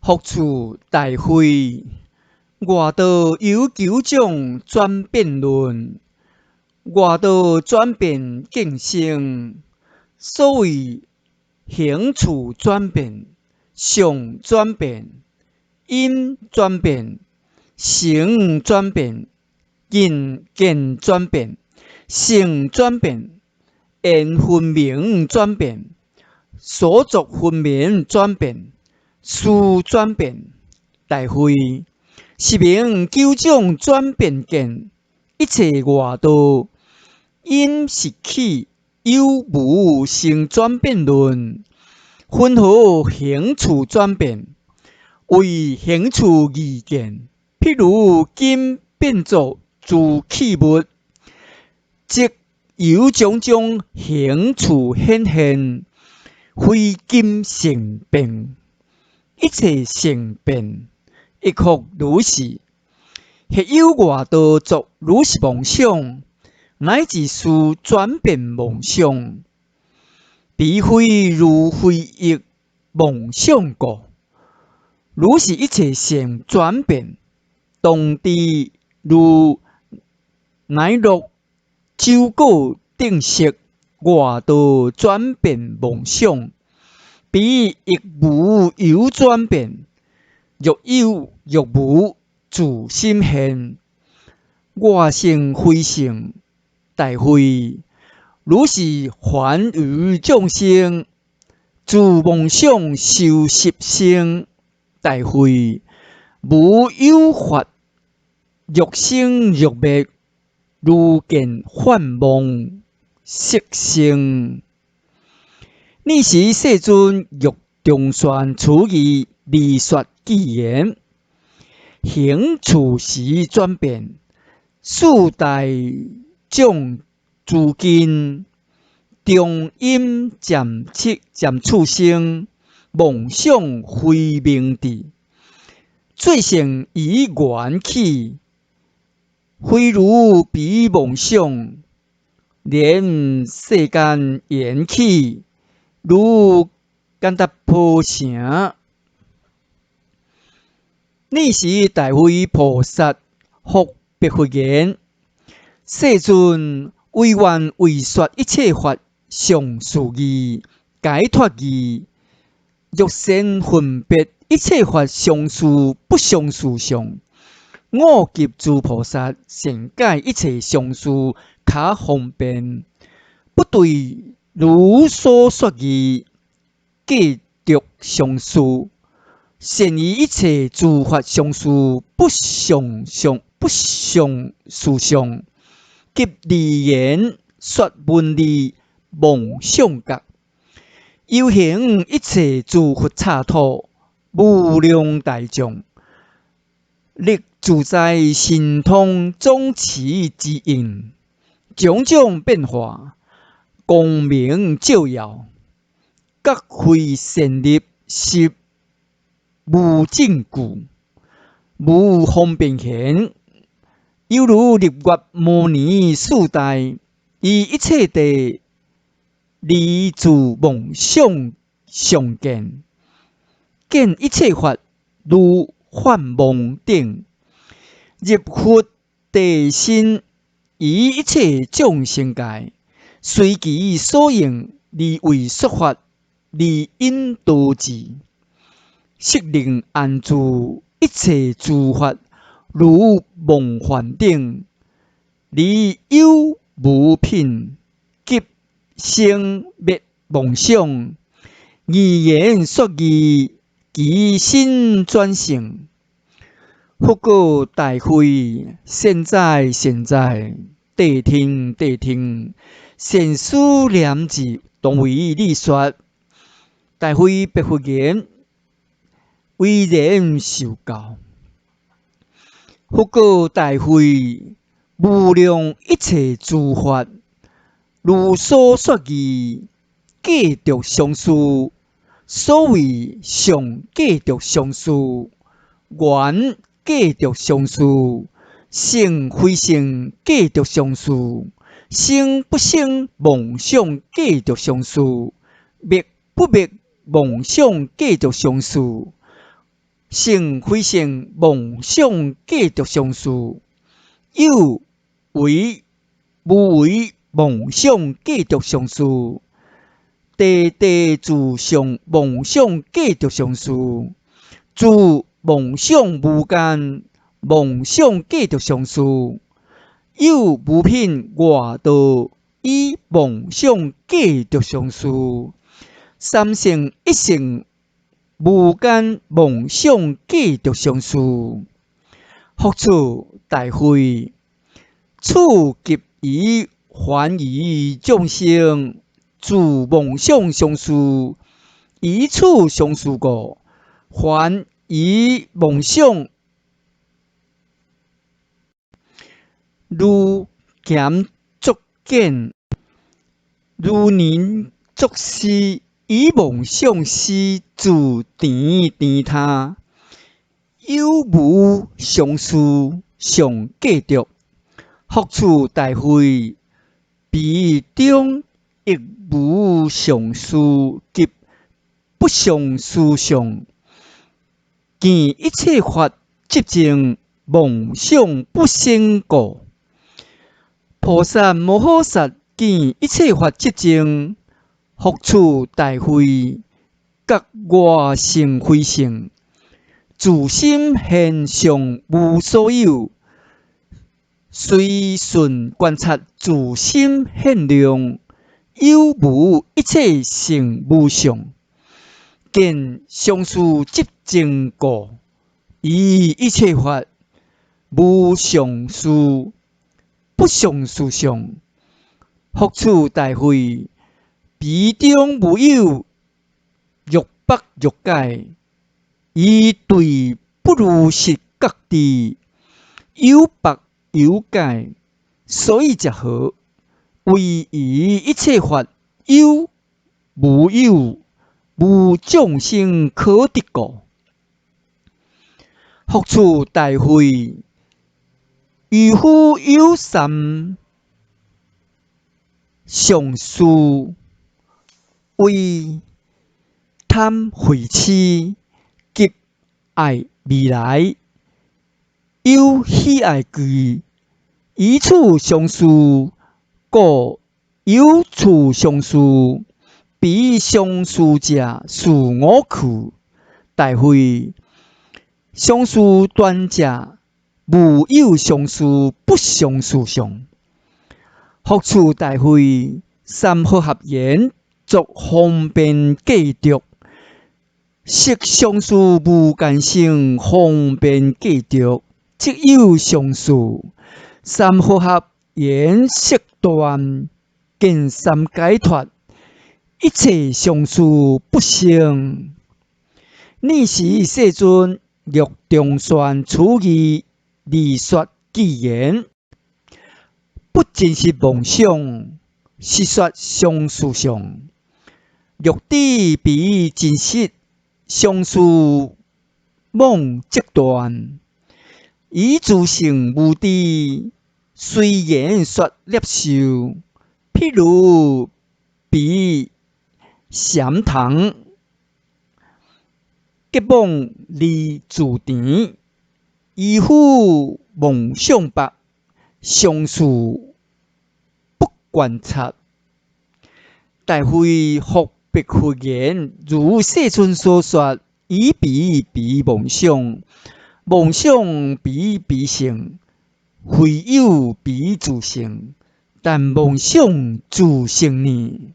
復次大慧，外道有九種轉變論，外道轉變見性，所謂行處轉變、相轉變、因轉變、成轉變、見見轉變、性轉變、緣分明轉變、所作分明轉變、事轉變。大慧，是名九種轉變見，一切外道因實起有無生轉變論，雲何行處轉變？為行處異見，譬如金變作諸器物，則有種種行處顯現，非金成變，一切成變，亦復如是。或有外道作如是妄想，乃至事轉變妄想，彼非如非憶妄想故。如是一切性轉變，當知如乃樂酒果等色外道轉變妄想，彼亦無有轉變。若有若無，自心現，我性非性。大慧，如是凡愚眾生，自妄想修習生。大慧，無有法，若生若滅，如見幻夢色生。爾時世尊欲重宣此義，而說偈言：行處時轉變，四大種諸根，中陰漸起漸處生，妄想非明智，最勝以緣起，非如彼妄想，連世間緣起，如乾達婆城。爾時大慧菩薩復白佛言：世尊，唯願為說一切法相似義、解脫義。若善分別一切法相似不相似相，我及諸菩薩善解一切相似較方便，不對汝所說義計著相似，善於一切諸法相似不相相不相似相，及離言說文字妄想覺，遊行一切諸佛剎土，無量大眾，力自在神通總持之應，種種變化，光明照耀，覺慧善入實無證據，無方便行，猶如日月摩尼四大，於一切地離自妄想相見，見一切法如幻夢等，入佛地身，於一切眾生界，隨其所應而為說法，而引導之，悉令安住一切諸法如夢幻等，離有無品及生滅妄想，而言說義，其心轉性。佛告大慧：善哉善哉，諦聽諦聽，善思念智，當為你說。大慧白佛言：唯然受教。佛告大慧：無量一切諸法，如所說義，計著相似。所謂相計著相似，緣計著相似，性非性計著相似，生不生妄想計著相似，滅不滅妄想計著相似，性非性妄想計著相事，有為無為妄想計著相事，諦諦自相妄想計著相事，自妄想無間妄想計著相事，有無品外道以妄想計著相事，三性一性無間妄想計著相事。復次大慧，此及餘凡愚眾生自妄想相事，以此相事故，凡愚妄想如鹹濁見，如凝濁思，以妄想思自甜甜他，有無相事相計著。復次大慧，彼中亦無相事及不相事相，見一切法寂靜，妄想不生故。菩薩摩訶薩見一切法寂靜。復次大慧，覺外性非性，自心現象無所有，隨順觀察自心現量，有無一切性無相，見相事寂靜故，以一切法無相事，不相事相。復次大慧，彼中無有欲北欲界，以對不如實覺知，有縛有解，所以者何？唯以一切法有無有，無眾生可得故。復次大慧，愚夫有三相事，為貪恚癡及愛未來，有喜愛具，以此相事，故有處相事，彼相事者，是五趣。大慧，相事斷者，無有相事，不相事相。復次大慧，三和合緣作方便計著，色相事無間性方便計著，即有相事。三和合緣色斷，見三解脫，一切相事不生。爾時世尊欲重宣此義，而說偈言：不真實妄想，是說相事相。若知彼真實相事妄即斷，以自性無知，隨言說攝受。譬如彼鹹糖，結妄離自甜，愚夫妄想縛，相事不觀察。大慧，復白佛言：如世尊所說，以彼彼妄想，妄想彼彼性，非有彼自性，但妄想自性呢？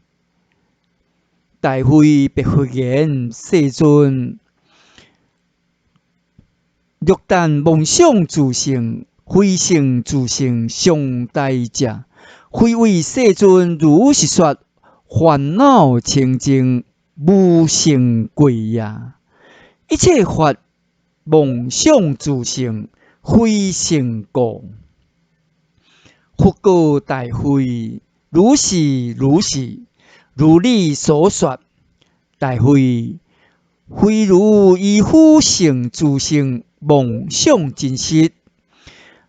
大慧白佛言：世尊，若但妄想自性，非性自性尚待者，非為世尊如是說，煩惱清淨無成過也。一切法妄想自性，非性故。佛告大慧：如是如是，如你所說。大慧，非如愚夫性自性妄想真實，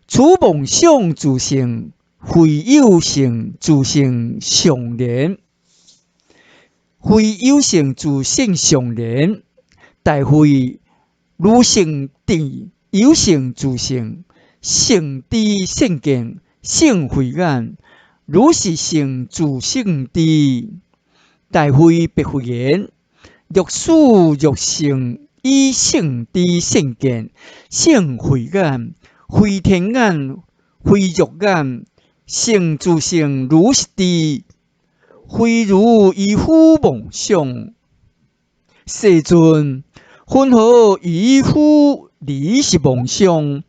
此妄想自性，非有性自性相連，非有性自性相連。大慧，如聖智有聖自性，聖知聖見，聖慧眼，如是聖自性智。大慧白佛言：若使若聖以聖知聖見，聖慧眼，非天眼，非肉眼，聖自性如是智，非如愚夫妄想。世尊，云何愚夫如是妄想，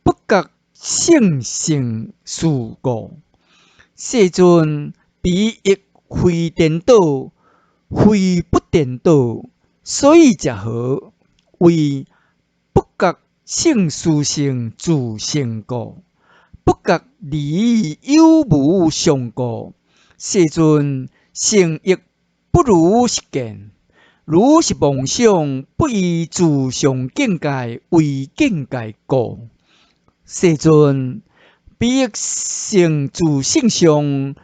不覺聖性事故？世尊，彼亦非顛倒，非不顛倒，所以者何？為不覺聖殊勝自性故，不覺離有無相故。世尊，聖亦不如是見，如是妄想，不以自相境界為境界故。世尊，彼亦成自性相，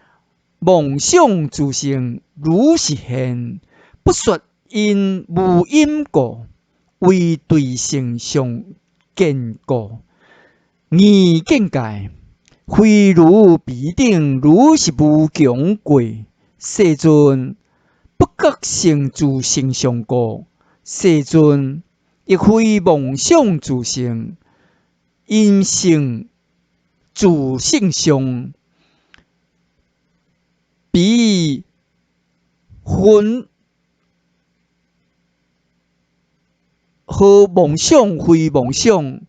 妄想自性如是現，不說因無因故，為對性相見故。二境界，非如彼等如是無窮過。世尊，不覺成自性相故。世尊，亦非妄想自性，因成自性相，彼云何妄想非妄想？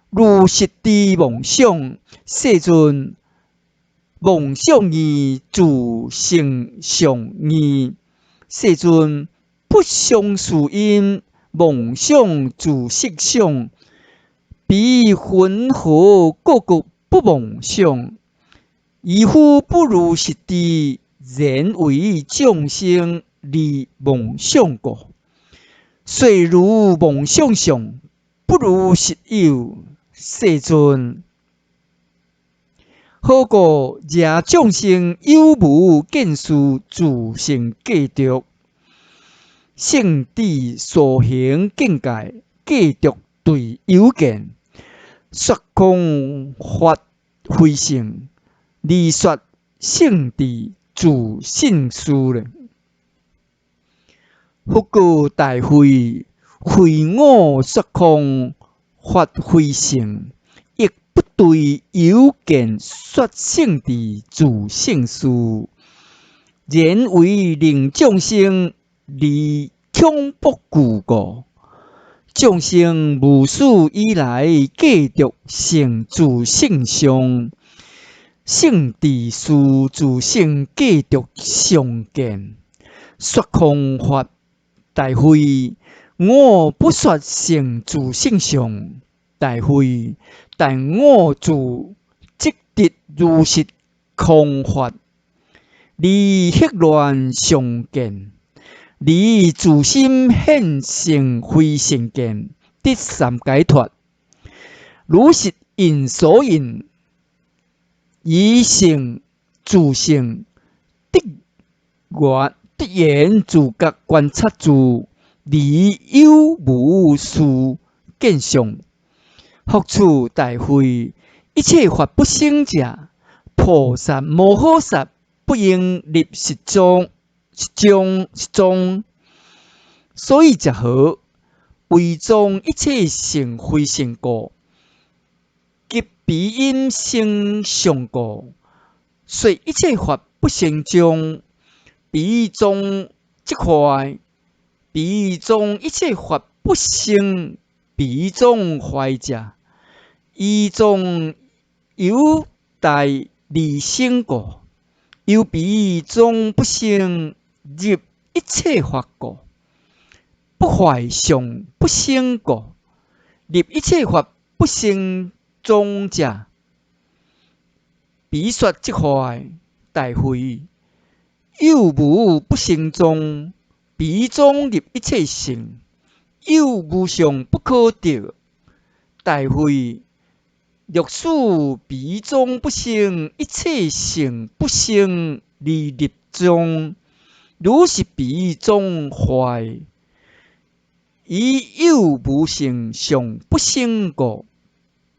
如實知妄想，世尊，妄想義自性相義。世尊，不相事因，妄想自性相，彼云何各各不妄想？愚夫不如實知，然為眾生離妄想故。說如妄想相，不如實有。世尊，何故惹眾生有無見思自性計著？聖智所行境界計著對有見，說空法非性，而說聖智自性事咧。佛告大慧：非我說空法非性，亦不對有見說聖智自性事，然為令眾生離恐怖懼故。眾生無始以來計著成自性相，聖智事自性計著相見，說空法。大慧，我不說成自性相。大慧，但我自即得如實空法，離惑亂相見，離自心現成非性見，得三解脫。如實印所印，以成自性得緣得緣自覺觀察住，離有無事見相。復次大慧，一切法不生者，菩薩摩訶薩不應入實中，實中實中。所以者何？為藏一切成非性故，及彼因生相故，說一切法不生中，彼中即壞，彼中一切法不生，彼中壞者，依中有大利生故，由彼中不生入一切法故，不壞相不生故，入一切法不生中者，彼說即壞。大慧，有無不生中，彼中入一切性，有無相不可得。大慧，若使彼中不生，一切性不生而入中，如是彼中壞，以有無性相不生故，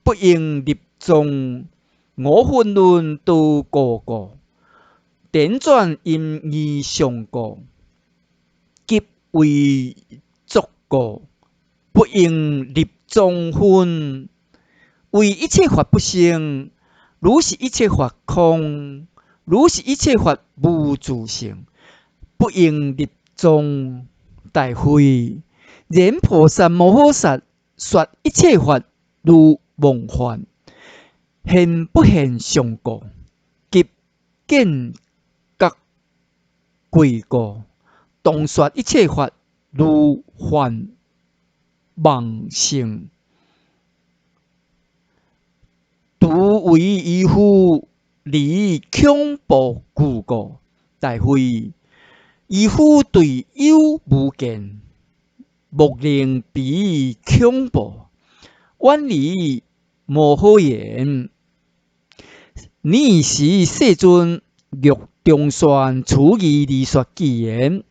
不應立宗。五分論道過故，輾轉音義相故，及為作故，不應立宗分。為一切法不生，如是一切法空，如是一切法無自性，不應立宗。大慧，然菩薩摩訶薩說一切法如夢幻，現不現相故，及見覺貴故，當說一切法如幻夢性。獨為愚夫離恐怖懼故。大慧，愚夫對有無見，莫令彼恐怖，遠離摩訶言。爾時世尊欲重宣此義而說偈言：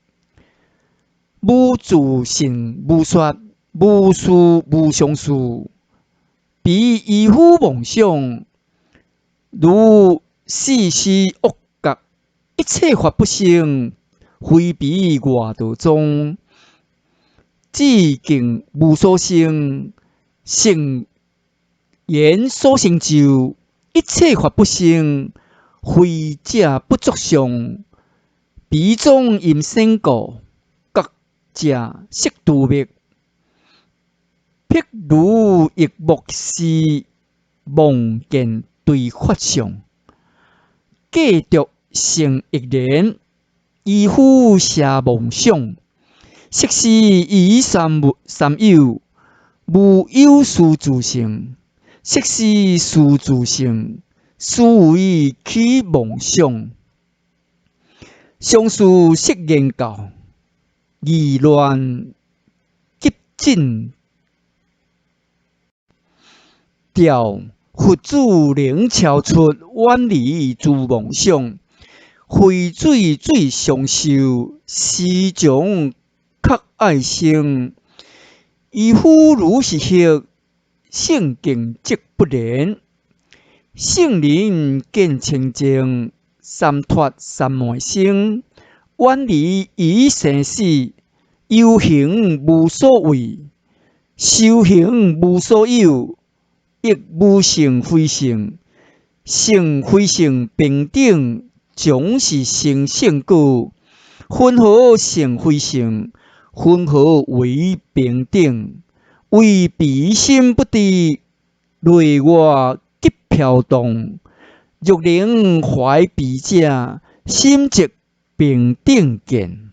無自性無說，無事無相事，彼愚夫妄想，如四師惡覺，一切法不生，非彼外道宗。智境無所生，聖言所成就，一切法不生，非者不作相，彼種音聲故，覺者悉度滅。譬如亦莫是望見對法相，繼續成亦然，愚夫邪妄想，色是以三無三有，無有事自性，色是事自性，思維起妄想，相似色言教，疑亂急進調，佛子能超出遠離諸妄想，非水水相受，時常較愛生。愚夫如是惑，聖境則不然。聖人見清淨，三脫三昧生，遠離於生死，遊行無所畏，修行無所有，亦無聖非聖，聖非聖平等，總是成聖果。云何聖非聖？云何為平等？為彼心不知，內外急飄動。若能懷彼者，心即平等見。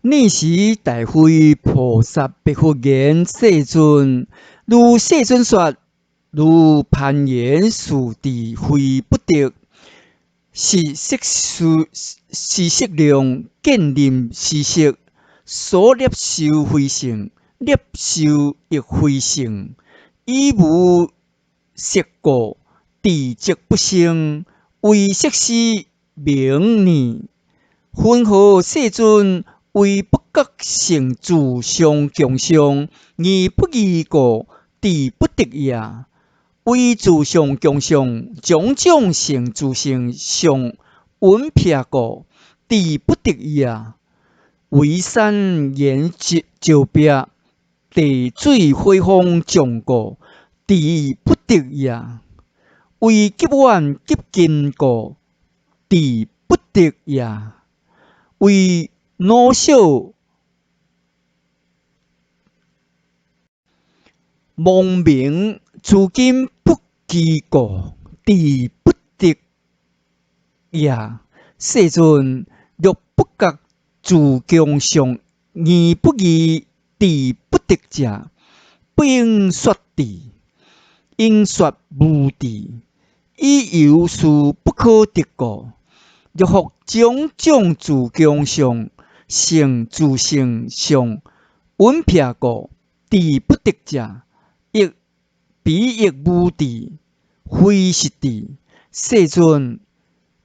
爾時大慧菩薩白佛言：世尊，如世尊說，如攀緣事智非不得，是色是是色量見任是色，所攝受非性，攝受亦非性，以無色故，智則不生，唯色是名呢？云何世尊為不覺性自相共相，而不異故，智不得也？為自相共相，種種性自性相隱撇故，智不得也？為山岩石壁，地水火風眾故，智不得也？為急遠急近故，智不得也？為老小亡明諸根不具故，智不得也？世尊，若不覺自共相而不異，智不得者，不應說智，應說無智。以由是不可得故。若復種種自共相，性自性相隱撇故，智不得者，亦彼亦無智，非是智。世尊，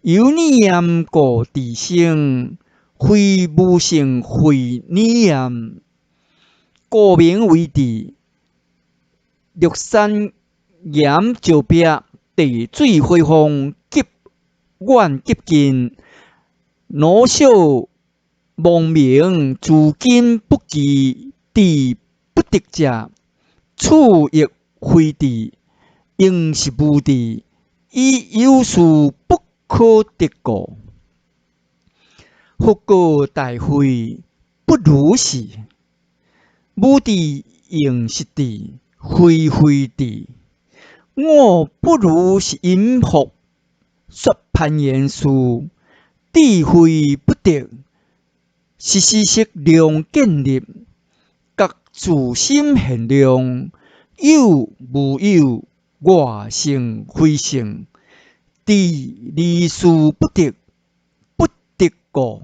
由念故智生，非無性慧理念，故名為智。綠山岩石壁地水火風急遠急近，老小亡明諸根不具智不得者，此亦非智，應是無智，以有事不可得故。佛告大慧：不如是。無智應是智，非非智。我不如是隱覆說攀緣事，智慧不得，是事實量建立，覺自心現量，有無有，外性非性，智離事不得，不得故。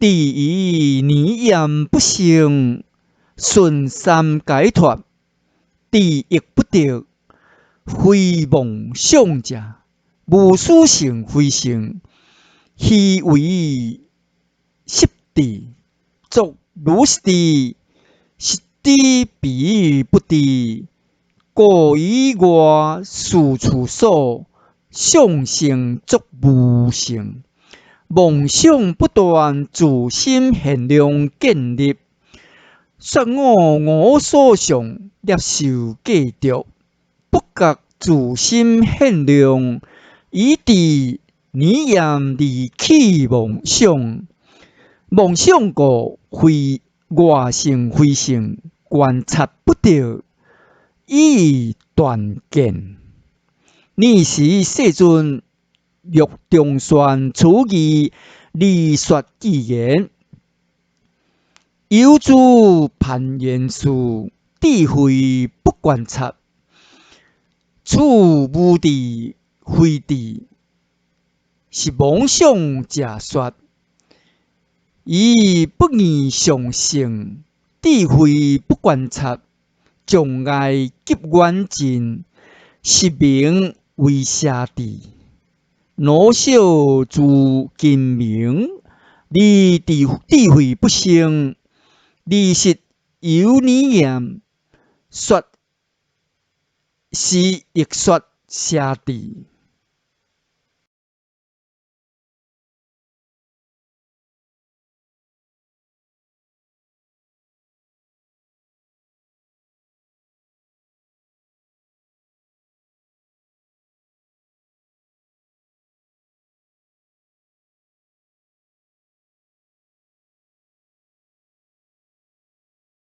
智於離念不生，順三解脫，智亦不得，非妄想者，無始性非性，虛為實智，作如是智，實知彼不知，故於外事處所，相性作無性，妄想不斷，自心現量建立，說我我所相，業受計著，不覺自心現量，以智離念而起妄想，妄想故非外性非性，觀察不得，以斷見。爾時世尊欲重宣此義，而說偈言：有諸攀緣事，智慧不觀察，此無智非智，是妄想者說。以不異常性，智慧不觀察，障礙急遠近，是名為邪智。老小諸根明，而智慧不生，而實有理念，說是亦說邪智。